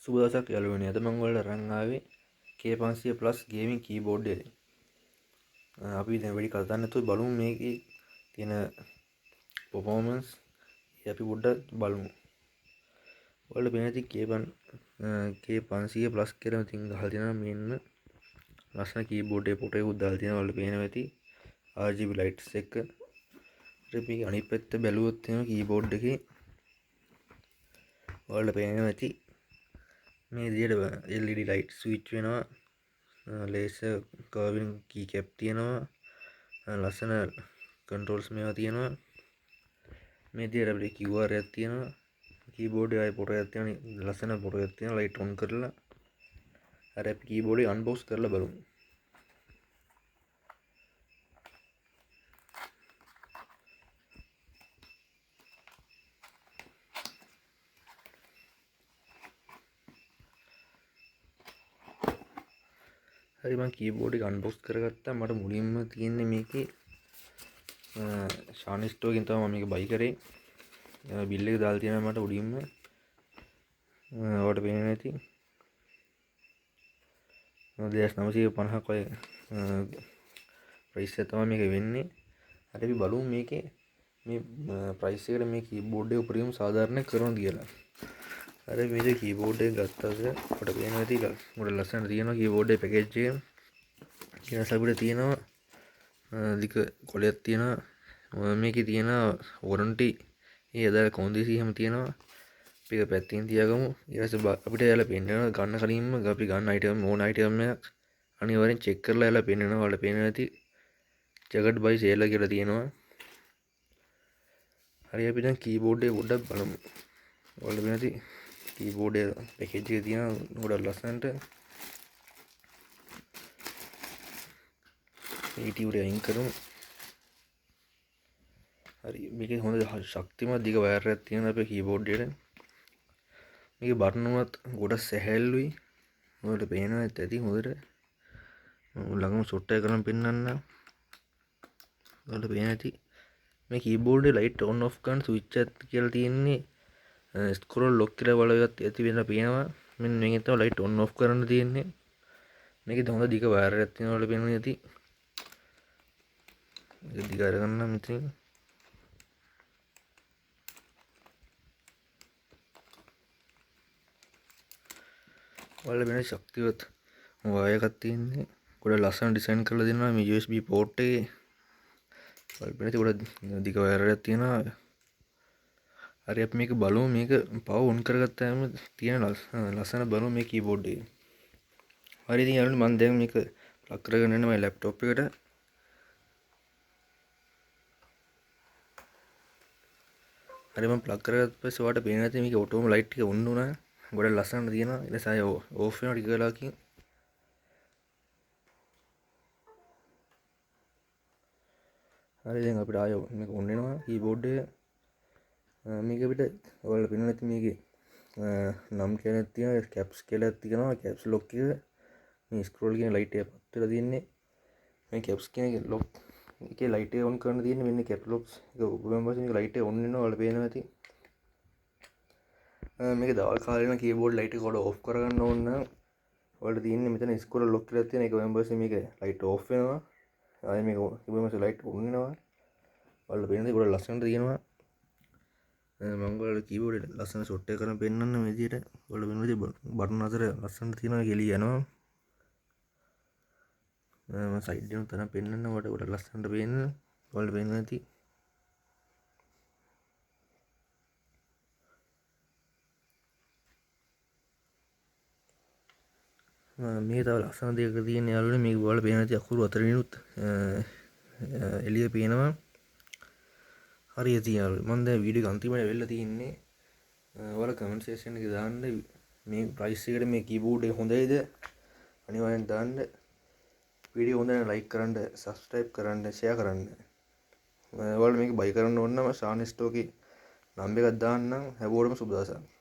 සුබ දවසක් යාළුවනේ. අද මම ඔයාලට අරන් ආවේ K500 Plus gaming keyboard එක. අපි දැන් වැඩි කතා නැතුව බලමු මේකේ තියෙන performance. ඒ අපි පොඩ්ඩක් බලමු. ඔයාලට පේන ඇති K500 Plus කියලා ඉතින් ගහලා තියෙනවා. මෙන්න ලස්සන keyboard එකේ ෆොටෝ එකකුත් දාලා තියෙනවා. ඔයාලට පේනවා ඇති RGB lights එක. ඊට මේකේ අනිත් පැත්ත බැලුවොත් එහෙම keyboard එකේ ඔයාලට පේනවා ඇති මේ විදිහට LED light switch වෙනවා. Laser curving key cap තියෙනවා. ලස්සන controls මේවා තියෙනවා. මේ විදිහට අපිට QR එකක් තියෙනවා. Keyboard එකේ ආයේ ෆොටෝ එකක් තියෙනවා. ලස්සන ෆොටෝ එකක් තියෙනවා. Light on කරලා අර අපි keyboard එක unbox කරලා බලමු. හරි, මං කීබෝඩ් එක අන්බොක්ස් කරගත්තා. මට මුලින්ම තියෙන්නේ මේකේ, ශානි ස්ටෝර් එකෙන් තමයි මම මේක බයි කරේ. බිල් එක දාලා තියෙනවා මට උඩින්ම. ඔයාලට පේනවා ඇති. 2950ක් වගේ, ප්‍රයිස් එක තමයි මේක වෙන්නේ. හරි, අපි බලමු මේකේ මේ, ප්‍රයිස් එකට මේ කීබෝඩ් එක උපරිම සාධාරණය කරනවද කියලා. හරි, මේ විදිහට කීබෝඩ් එක ගත්තාද ඔයාලට පේනවා ඇති ගොඩ ලස්සන තියෙනවා කීබෝඩ් එකේ පැකේජ් එක. ඊට පස්සේ අපිට තියෙනවා, දිග කොලයක් තියෙනවා. මේකේ තියෙනවා වොරන්ටි ඒ අදාළ කොන්දේසි එහෙම තියෙනවා. අපි ඒක පැත්තකින් තියාගමු. ඊට පස්සේ අපිට එයාලා පෙන්නනවා ගන්න කලින්ම අපි ගන්න අයිටම් ඕන අයිටම් එකක් අනිවාර්යෙන් චෙක් කරලා එයාලා පෙන්නනවා. ඔයාලට පේනවා ඇති ජැකට් බයි සේලර් කියලා තියෙනවා. හරි, අපි දැන් කීබෝඩ් එක පොඩ්ඩක් බලමු. ඔයාලට පේනවා ඇති කීබෝඩ් එක පැකේජ් එකේ තියෙනවා ගොඩක් ලස්සනට. මේ ටියුර් අයින් කරමු. හරි, මේකේ හොඳ ශක්තිමත් දිග වයර් එකක් තියෙනවා අපේ කීබෝඩ් එකට. මේකේ බටන් උනත් ගොඩක් සැහැල්ලුයි. ඔයාලට පේනවා ඇති හොඳට. මම ළඟම ෂොට් එක කරන් පෙන්නන්නම්. ඔයාලට පේනවා ඇති මේ කීබෝඩ් එකේ ලයිට් ඔන් ඔෆ් කරන ස්විච් එකක් කියලා තියෙන්නේ. ස්ක්‍රෝල් ලොක් කියලා වල එකක් ඇති වෙන පේනවා. මෙන්න මේකෙන් තමයි ලයිට් ඔන් ඔෆ් කරන්න තියෙන්නේ. මේකේ හොඳ දිග වයර් එකක් තියෙනවා ඔයාලට පේනවා ඇති. මේක දිග අරගන්නම් මෙතනින්. ඔයාලට වෙන ශක්තිවත් වයර් එකක් තියෙන්නේ. ගොඩක් ලස්සන ඩිසයින් කරලා දෙනවා මේ USB port එකේ. ඔයාලට පේන ගොඩක් දිග වයර් එකක් තියෙනවා. හරි, අපි මේක බලමු. මේක පවර් ඔන් කරගත්තාම තියෙන ලස්සන බලමු මේ කීබෝඩ් එකේ. හරි, ඉතින් යාළුවනේ මම දැන් මේක ප්ලග් කරගෙන යනවා මගේ ලැප්ටොප් එකට. හරි, මම ප්ලග් කරගත්ත පස්සේ ඔයාලට පේනවා ඇති මේකේ ඔටෝම ලයිට් එක ඔන් වුණා. ගොඩක් ලස්සනට තියෙනවා. ඊට පස්සේ ආයෙ ඕෆ් වෙනවා ටික වෙලාවකින්. හරි, දැන් අපිට ආයෙ මේක ඔන් වෙනවා කීබෝඩ් එක. මේක අපිට ඔයාලට පේනවා ඇති මේකේ, නම් කියලා තියෙනවා, කැප්ස් කියලා තියෙනවා, කැප්ස් ලොක් එක. මේ ස්ක්‍රෝල් කියන ලයිට් එක පත් වෙලා තියෙන්නේ. මේ කැප්ස් කියන එක ලොක් එකේ ලයිට් එක ඔන් කරන්න තියෙන්නේ. මෙන්න කැප් ලොක්ස් එක ඔබ පස්සේ මේක ලයිට් එක ඔන් වෙනවා ඔයාලට පේනවා ඇති. මේක දවල් කාලේ නම් කීබෝඩ් ලයිට් එක ඔයාලට ඔෆ් කරගන්න ඕන නම් ඔයාලට තියෙන්නේ මෙතන ස්ක්‍රෝල් ලොක් කියලා තියෙන එක ඔයන් පස්සේ මේක ලයිට් ඔෆ් වෙනවා. ආයෙ මේක ඔබ පස්සේ ලයිට් ඔන් වෙනවා. ඔයාලට පේන දේ ගොඩක් ලස්සනට තියෙනවා. මම ඔයාලට කීබෝඩ් එක ලස්සන ෂොට් එක කරන් පෙන්නන්න මේ විදිහට. ඔයාලට පේන විදිහට බටන් අතර ලස්සනට තියෙනවා ඒක එළිය යනවා. මම සයිඩ් එකෙන් තරම් පෙන්නන්න ඔයාලට ගොඩක් ලස්සනට පේන්න. ඔයාලට පේනවා ඇති. මේ තව ලස්සන දෙයක තියෙන යාළුවනේ මේක ඔයාලට පේන ඇති අකුරු අතරිනුත්, එළිය පේනවා. හරි ඉතින් යාළුවනේ මම දැන් වීඩියෝ එක අන්තිමට වෙලා තියෙන්නේ. ඔයාලා කමෙන්ට් සෙක්ෂන් එකේ දාන්න මේ ප්‍රයිස් එකට මේ කීබෝඩ් එක හොඳයිද? අනිවාර්යෙන් දාන්න. වීඩියෝ හොඳ නම් ලයික් කරන්න, සබ්ස්ක්‍රයිබ් කරන්න, ෂෙයා කරන්න. ඔයාලා මේක බයි කරන්න ඕන නම් ශාන් ස්ටෝර් එකේ නම්බර් එකක් දාන්නම්. හැමෝටම සුබ දවසක්.